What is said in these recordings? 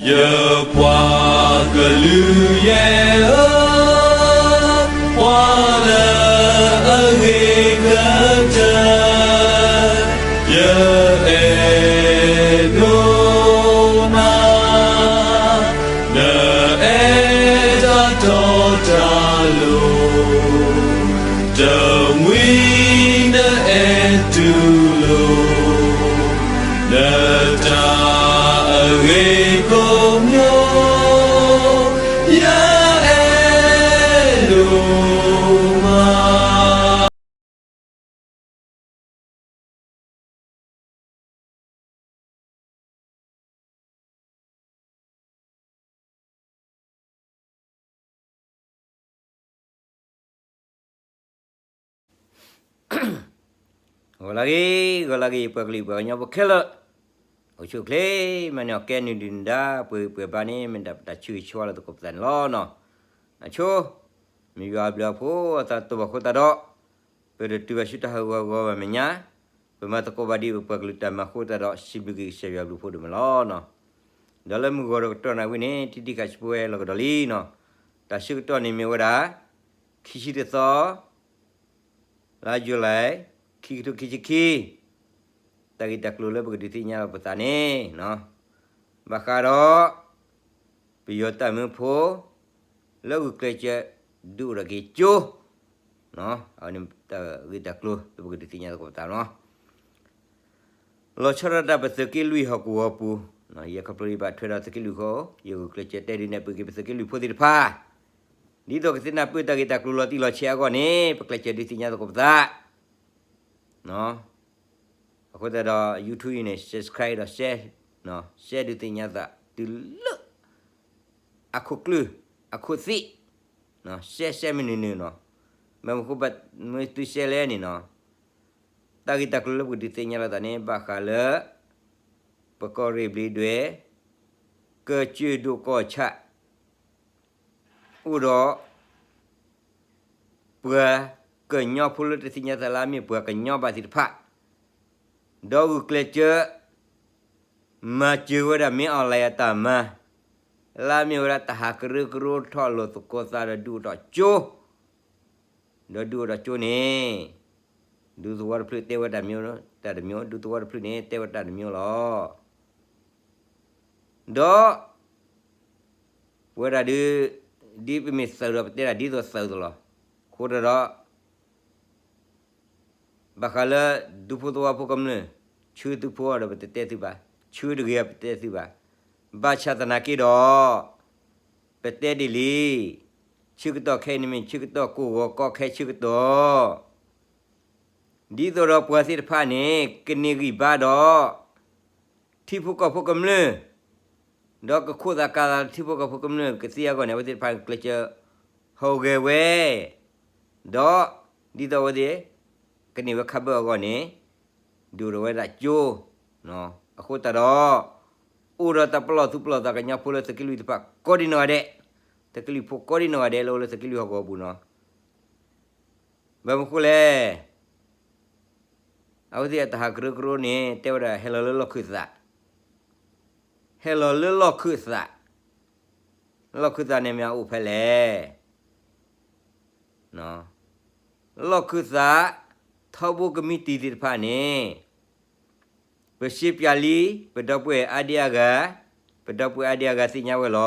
ယပှၤကလုာ်ယဲၢ်ဧၢ, ပှၤလၢအဂ့ၤကတၢၢ် ယအဲၣ်ဒိးနၤ, နအဲၣ်တၢ်တီတၢ်လိၤ, တမှံၤနအဲၣ်တူၢ်လိာ် နတၢ်အဂ့ၤကိးမျိုး ယအဲၣ်ဒိးမး. ဂီၤလၢဂ့ၤ, ဂီၤလၢဂ့ၤ ပှၤကလုာ်ပှၤကညီဖိခဲလၢာ်, အိၣ်ဆူၣ်အိၣ်ချ့, မၤန့ၢ်အီၣ်ကဲနုာ်ဒုၣ်နဒါ ပှဲၤပှဲၤဘါန့ၣ် မ့ၢ်ဒၣ်ပတၢ်ဆၢဂ့ၤဆၢဝါလၢသကိးပသးန့ၣ်လီၤနီၤ. အဆိ, မ့ၢ်ယွၤအဘျုးအဖှိၣ်အသးတဘၣ်ဃိသတးဒီး ပတတုၤဘၣ်ဆူတၢ်ဟးဂီၤဂီၤဘၣ်မဲာ်ညါ, ပမၤသကိးဘၣ်ဒ်ပပှၤကလုာ်တၢ်မၤအဃိသတးဒီး စံးဘျုးက့ၤကစၢ်ယွၤအဘျုးအဖှိၣ်ဒိၣ်မးလီၤနီၤ. ဒီးလၢမုၢ်ဂီၤဒီးကတီၢ်နၣ်ရံၣ်န့ၣ် ထံထံကၣ်ဆူပဝဲလီၤကဒီးလံနီၤ. တၢ်ဆၢကတီၢ်န့ၣ်မ့ၢ်ဝဲဒၣ် ခံဆံတသီ လါယူၤလံ ခံကထိခံဆံခံ, တၢ်ဂ့ၢ်တၢ်ကျိၤလၢပကဒုးသ့ၣ်ညါလီၤပသးန့ၣ်နီၤ, ဘၣ်ဃးဒီး ပယီၤတၢ်မၢဖိ လၢဂုာ်ကျဲးစၢး ဒုးအိၣ်ထီၣ်က့ၤကၠိ, အဝဲန့ၣ်တၢ်ဂ့ၢ်တၢ်ကျိၤလၢပကဒုးသ့ၣ်ညါသကိးပသးနီၤ. လီၤဆီဒၣ်တၢ်ပသုးက့လွံၢ်ဟီၣ်ကဝီၤပူၤ, ယခီဖျိယဘၣ်ထွဲဒီးသုးက့လွံၢ်အဃိ, ယဂုာ်ကျဲးစၢးတဲဒုးနဲၣ်ပၢၢ်က့ၤပသုးက့လွံၢ်ဖိသ့ၣ်တဖၣ်, ဒ်သိးကသ့ၣ်နၢ်ပၢၢ်တၢ်ဂ့ၢ်တၢ်ကျိၤလီၤတံၢ်လီၤဆဲးအဂီၢ်န့ၣ် ပကျဲးစၢးဒုးသ့ၣ်ညါသကိးပသး အဃိသတးဒီး YouTube အံၤန့ၣ် subscribe ဒီး share, share ဒုးသ့ၣ်ညါသးတုၤလၢ အခိၣ်ကျၢၢ်, အခိၣ်သ့ၣ်, share share မနုၤနုၤနီၤ, မ့ၢ်မ့ၢ်ဃိဘၣ်မ့ၢ်သု share လဲၣ်န့ၣ်နီၤ, တၢ်ဂ့ၢ်တၢ်ကျိၤလၢပကဒုးသ့ၣ်ညါလိာ်သးန့ၣ် ဘၣ်ဃးလၢ ပကီၢ်ရ့ၣ်ဘျံးဒွဲၣ် ကၢၢ်စၢၢ်ဒိၣ်ကီၢ်ဆၣ် အိၣ်ဒီး ပှၤကညီဖိလၢတသ့ၣ်ညါသးလၢအမ့ၢ်ပှၤကညီဘၣ်သ့ၣ်တဖၣ်, ဒီးဂုာ်ကျဲးစၢး မၤစၢၤဝဲဒၣ်မ့ၢ် online အတၢ်မၤ, လၢအမ့ၢ်ဝဲဒၣ်တၢ်ဟးကရၢကရိထီၣ်လိာ်သကိးသးဒီးဒုးအိၣ်ထီၣ်ကၠိ, ဒီးဒုးအိၣ်ထီၣ်ကၠိန့ၣ် ဒူသဝီတဖျၢၣ်တဲဝဲတၢ်တမံၤ, တၢ်တမံၤ, ဒူသဝီတဖျၢၣ်န့ၣ် တဲဝဲတၢ်တမံၤလီၤ. ဒီး ပဝဲဒၣ်ဒုး ဒ်ပမ့ၢ်သုးဒီးပတဲဒၣ်ဒ်သိးသုးအသိးလီၤ. အဃိသတးဒီး ဘၣ်ဃးလၢ ဒူဖိသဝီဖိကမျၢၢ် ဆှၢသုဖိအီၤဒီးပတတဲသုဘၣ်, ဆှၢတဂ့ၤအီၤပတဲသုဘၣ်. ဘၣ်ဆၣ်သနာ်က့ဒီး ပတဲဒ်လံ, ဆၢကတီၢ်ခဲအံၤန့ၣ်မ့ၢ်ဆၢကတီၢ်ကိၢ်ဂီၤကီခဲဆၢကတီၢ် ဒ်သိးဒီးပှၤသ့ၣ်တဖၣ်န့ၣ် ကန့ၢ်ဂံၢ်ဘါဒီး ထံဖိကီၢ်ဖိကမျၢၢ်, ဒီးကခိးသးကၤသးလၢထံဖိကီၢ်ဖိကမျၢၢ်ကသ့အဂီၢ်န့ၣ် အဝဲသ့ၣ်တဖၣ်ကျဲးစၢးဟူးဂဲၤဝဲ, ဒီးဒ်သိးအဝဲသ့ၣ် ကန့ၢ်ဝဲခါဘၢအဂီၢ်န့ၣ် ဒုးအိၣ်ထီၣ်ဝဲဒၣ်ကၠိ, အဃိသတးဒီး အိၣ်ဒီးတၢ်ပလီၢ်သူၣ်ပလီၢ်သးကညီဖိလၢသုးက့လွံၢ်တဖၣ်ကိးဒံးနီၢ်ဂၤဒဲး, သုးက့လွံၢ်ဖိကိးဒံးနီၢ်ဂၤဒဲးလၢအိၣ်လၢသုးက့လွံၢ်ဟီၣ်ကဝီၤပူၤနီၤ. ဘၣ်မနုၤဃိလဲၣ်, အဝဲသ့ၣ်အတၢ်ဟးကရၢကရိန့ၣ် တဲဝဲဒၣ်ဟဲလီၤလၢလီၢ်ခၢၣ်သး, ဟဲလီၤလၢလီၢ်ခၢၣ်သး, လီၢ်ခၢၣ်သးန့ၣ်မ့ၢ်အအိၣ်ဖဲလဲၣ်. လီၢ်ခၢၣ်သး ထီဘိကမံးတံာ်သ့ၣ်တဖၣ်န့ၣ် ပရှဲပၠးလံ ပဒီပုၢ်ဝဲၢ်အါဒံအါဂၤ, ပဒီပုၢ်ဝဲၢ်အါဒံအါဂၤသ့ၣ်ညါဝဲလီၤ.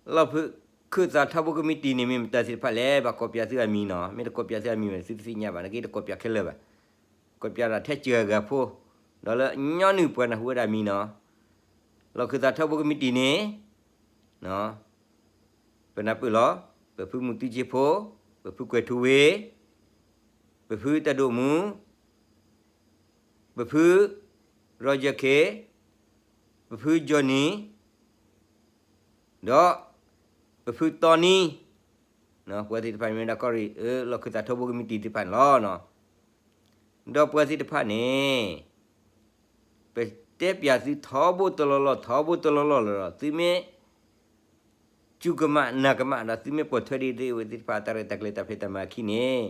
လီၢ်ခၢၣ်သးထီဘိကမံးတံာ်န့ၣ် မ့ၢ်မတၤသ့ၣ်တဖၣ်လဲၣ်, ဘၣ်ကိးပၠးသုအမံၤနီၤ, မ့ၢ်တကိးပၠးသုအမံၤဘၣ် သုတသ့ၣ်ညါဘၣ်, နာ်က့တကိးပၠးခဲလၢာ်ဘၣ်, ကိးပၠးဒၣ်ထဲစှၤဂၤဖိ, ဒီးလၢညီနုၢ်ပှၤနၢ်ဟူဝဲဒၣ်အမံၤနီၤ. လီၢ်ခၢၣ်သးထီဘိကမံးတံာ်န့ၣ် ပနၢ်ပၢၢ်လီၤ, ပဖုမူတူစ့ဖိ, ပဖုကွဲၤထူဝ့, ပဖုတၢ်ဒိၣ်မူ, ပဖု Roger K, ပဖု Johnny, ဒီး ပဖုတီနံ, ပှၤသ့ၣ်တဖၣ်န့ၣ်မ့ၢ်ဒၣ်ကီၢ်ရ့ၣ် လီၢ်ခၢၣ်သးထီဘိကမံးတံာ်သ့ၣ်တဖၣ်န့ၣ်လီၤ. ဒီးပှၤသ့ၣ်တဖၣ်န့ၣ် ပတဲပၠးသုထီဘိတလီၢ်လီၢ် ထီဘိတလီၢ်လီၢ်လီၤဒီး သုမ့ၢ် စူၢ်ကမၣ်နာ်ကမၣ်ဒီးသုမ့ၢ်ပိာ်ထွဲဒ်သိးအဝဲသ့ၣ်တဖၣ်အတၢ်ရဲၣ်တၢ်ကျဲၤတၢ်ဖံးတၢ်မၤအခံန့ၣ်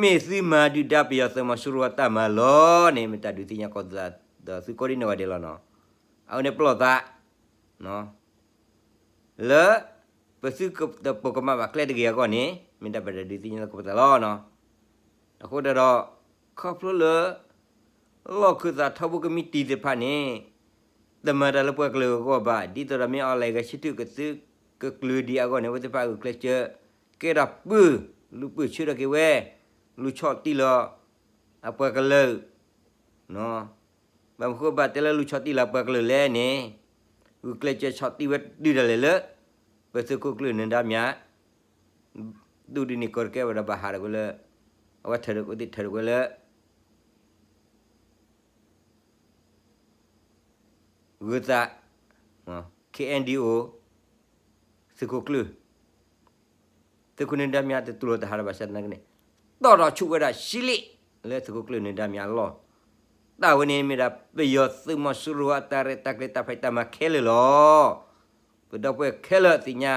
မ့ၢ်သုမၤဒုၣ်ဒါပယီၤသုးမီၤစိရိၤအတၢ်မၤလီၤန့ၣ် မ့ၢ်တၢ်ဒုးသ့ၣ်ညါကိးသးဒီးသုကိးဒံနီၢ်ဂၤဒဲးလီၤနီၤ. အဝဲန့ၣ်ပလီၢ်သး လၢ ပသုတပိာ်ကမၣ်ဘၣ်ကျဲတဂ့ၤအဂီၢ်န့ၣ် မ့ၢ်ဒၣ်ပတၢ်ဒုးသ့ၣ်ညါသကိးပသးလီၤ. အဃိသတးဒီး ခီဖျိလၢ လီၢ်ခၢၣ်သးထီဘိကမံးတံာ်သ့ၣ်တဖၣ်န့ၣ် တမၤတၢ်လၢပှၤကလုာ်အဂီၢ်ဘၣ်, ဒ်သိးဒီးမ့ၢ်အီၤလဲၣ်ဂဲၤဆၢထၢၣ်ကသုကကျၢၤဒံးအဂီၢ်န့ၣ် အဝဲသ့ၣ်တဖၣ်ဂုာ်ကျဲးစၢး ကဲထီၣ်ပုၢ်, လူၤပုၢ်ဆၢထီၣ်က့ၤဝဲ, လူၤဆီၣ်တံၢ်လီၤ အပှၤကလုာ် ဘၣ်မနုၤဃိဘၣ်တဲလၢလူၤဆီၣ်တံၢ်လီၤပှၤကလုာ်လဲၣ်န့ၣ်, ဂုာ်ကျဲးစၢးဆီၣ်တံၢ်ဝဲတုၤဒၣ်လဲာ်လၢ ပသုးခိၣ်ကျၢၢ်နၢၤဒါမၠး ဒူၣ်ဒ်န့ၣ်ကီတကဲဝဲဒီးဘၣ်ဟးဒီးဝဲလၢ အဝဲထၢၣ်ဒီးကသ့ၣ်ထၢၣ်ဒီးဝဲလၢ ဂုၤသး ခ့ၣ်အဲၣ်ဒံၣ်အိၣ် သုးခိၣ်ကျၢၢ် သုးခိၣ်နၢၤဒါမၠးတတူၢ်လိာ်တၢ်ဟးဒီးဘၣ်ဆၣ်သနာ်က့န့ၣ် တီၣ်ထီၣ်ဆူၣ်ဝဲဒၣ်ဆံလ့ၣ် လၢသုးခိၣ်ကျၢၢ်နၢၤဒါမၠးအလီၢ်, တၢ်ဝဲန့ၣ်မ့ၢ်ဒၣ်ပယီၤသုးမီၤစိရိၤ အတၢ်ရဲၣ်တၢ်ကျဲၤတၢ်ဖံးတၢ်မၤခဲလၢာ်လီၤ. ပဒီပုၢ်ဝဲၢ်ခဲလၢာ်သ့ၣ်ညါ,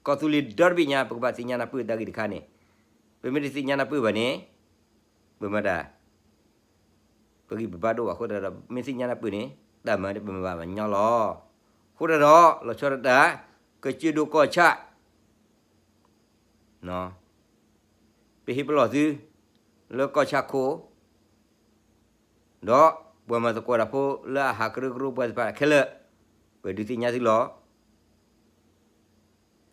ကီၢ်သူလ့ၤဒီတဘ့ၣ်ညါ ပကဘၣ်သ့ၣ်ညါနၢ်ပၢၢ်တၢ်ဂ့ၢ်တခါန့ၣ်, ပမ့ၢ်တသ့ၣ်ညါနၢ်ပၢၢ်ဘၣ်န့ၣ် ပမၤတၢ် ပဂံၢ်ပဘါဒိၣ်ဘၣ်အဃိသတးဒီး မ့ၢ်သ့ၣ်ညါနၢ်ပၢၢ်န့ၣ် တၢ်မၤန့ၣ်ပမၤဘၣ်မၤညီလီၤ. အဃိသတးဒီး လီၤဆီဒၣ်တၢ် ကစၢၢ်ဒိၣ်ကီၢ်ဆၣ် ပဟ့ၣ်ပလီၢ်သု လၢကီၢ်ဆၣ်ခိၣ် ဒီးပှၤမၤသကိးတၢ်ဖိလၢအဟးကရၢကရိပှၤသ့ၣ်တဖၣ်ခဲလၢာ်, ပဒုးသ့ၣ်ညါသုလီၤ.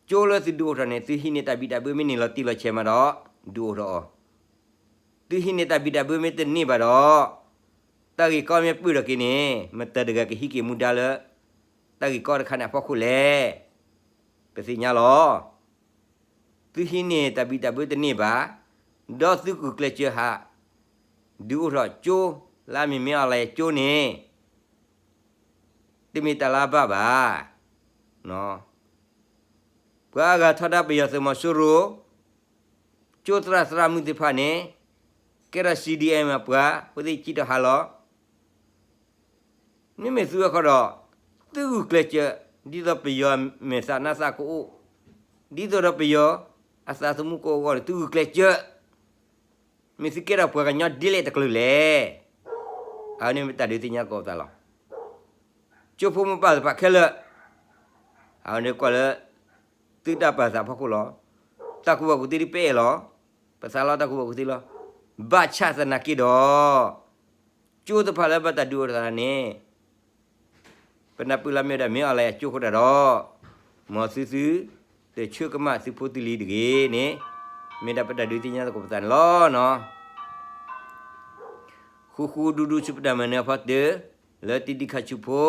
ကၠိလၢသုဒုးအိၣ်ထီၣ်န့ၣ် သုဟံးန့ၢ်တၢ်ဘံၣ်တၢ်ဘၢမ့ၢ်န့ၢ်လီၤတံၢ်လီၤဆဲးမးဒီး ဒုးအိၣ်ထီၣ်အီၤ, သုဟံးန့ၢ်တၢ်ဘံၣ်တၢ်ဘၢမ့ၢ်တန့ၢ်ဘၣ်ဒီး တၢ်ဂ့ၢ်ကီမ့ၢ်ပၢၢ်ထီၣ်က့ၤန့ၣ် မတၤတဂၤကဟံးက့ၤမူဒါလၢ တၢ်ဂ့ၢ်ကီတခါန့ၣ်အဖီခိၣ်လဲၣ်. ပသ့ၣ်ညါလီၤ. သုဟံးန့ၢ်တၢ်ဘံၣ်တၢ်ဘၢတန့ၢ်ဘၣ်, ဒီးသုဂုာ်ကျဲးစၢးဟး ဒုးအိၣ်ထီၣ်ကၠိ လၢအမ့ၢ်မ့ၢ်အီၤလၢကၠိန့ၣ် တမ့ၢ်တၢ်လၢအဘၣ်ဘၣ်. ပှၤအါဂၤထီဒါပယီၤသုးမီၤစိရိၤ, ကၠိသရၣ်သရၣ်မုၣ်သ့ၣ်တဖၣ်န့ၣ် ကဲထီၣ် CDM ပှၤ ဖိသ့ၣ်ကံၣ်ထီၣ်ဟးလီၤ. မ့မ့ၢ်သုဝဲဃီဒီး သုဂုာ်ကျဲးစၢး ဒ်သိးပယီၤမဲာ်သၣ်နါသၣ်ကအိၣ်, ဒ်သိးဒီးပယီၤအသးသမူကအိၣ်အဂီၢ်န့ၣ် သုဂုာ်ကျဲးစၢး မ့ၢ်သုကဲထီၣ်ပှၤကညီဒ်လဲၣ်တကလုာ်လဲၣ်. အဝဲန့ၣ်မ့ၢ်တၢ်ဒုးသ့ၣ်ညါသကိးပသးလီၤ. ကၠိဖိမိၢ်ပၢ်သ့ၣ်တဖၣ်ခဲလၢာ်, အဝဲန့ၣ်ကွၢ်လၢ သုတၢ်ပာ်သးဖီခိၣ်လီၤ. တၢ်ကူၣ်ဘၣ်ကူၣ်သ့ဒ်ပအဲၣ်လီၤ. ပသးလီတၢ်ကူၣ်ဘၣ်ကူၣ်သ့လီၤ. ဘၣ်ဆၣ်သနာ်က့ဒီး ကၠိသ့ၣ်တဖၣ်လၢဘၣ်တၢ်ဒုးအိၣ်ထီၣ်သးန့ၣ် ပနၢ်ပၢၢ်လၢမ့ၢ်ဝဲဒၣ်မ့ၢ်အီၤလၢအကၠိအဃိသတးဒီး မ်သုသု တဆၢကမၣ်သုဖိသုလံၤတဂ့ၤန့ၣ် မ့ၢ်ဒၣ်ပတၢ်ဒုးသ့ၣ်ညါသကိးပသးန့ၣ်လီၤ. ဃူဃူဒူဒူဆူပတၢ်မၤနၢၤအဖီတၢၢ် လၢတံဒံခါဆူဖိ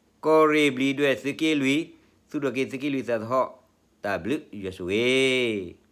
ကီၢ်ရ့ၣ်ဘျံးဒွဲၣ်သုးက့လွံၢ် သူၣ်ထီၣ်က့ၤသုးက့လွံၢ်သးသဟီၣ် တၢ်ဘျုးယွၤဆိၣ်ဂ့ၤ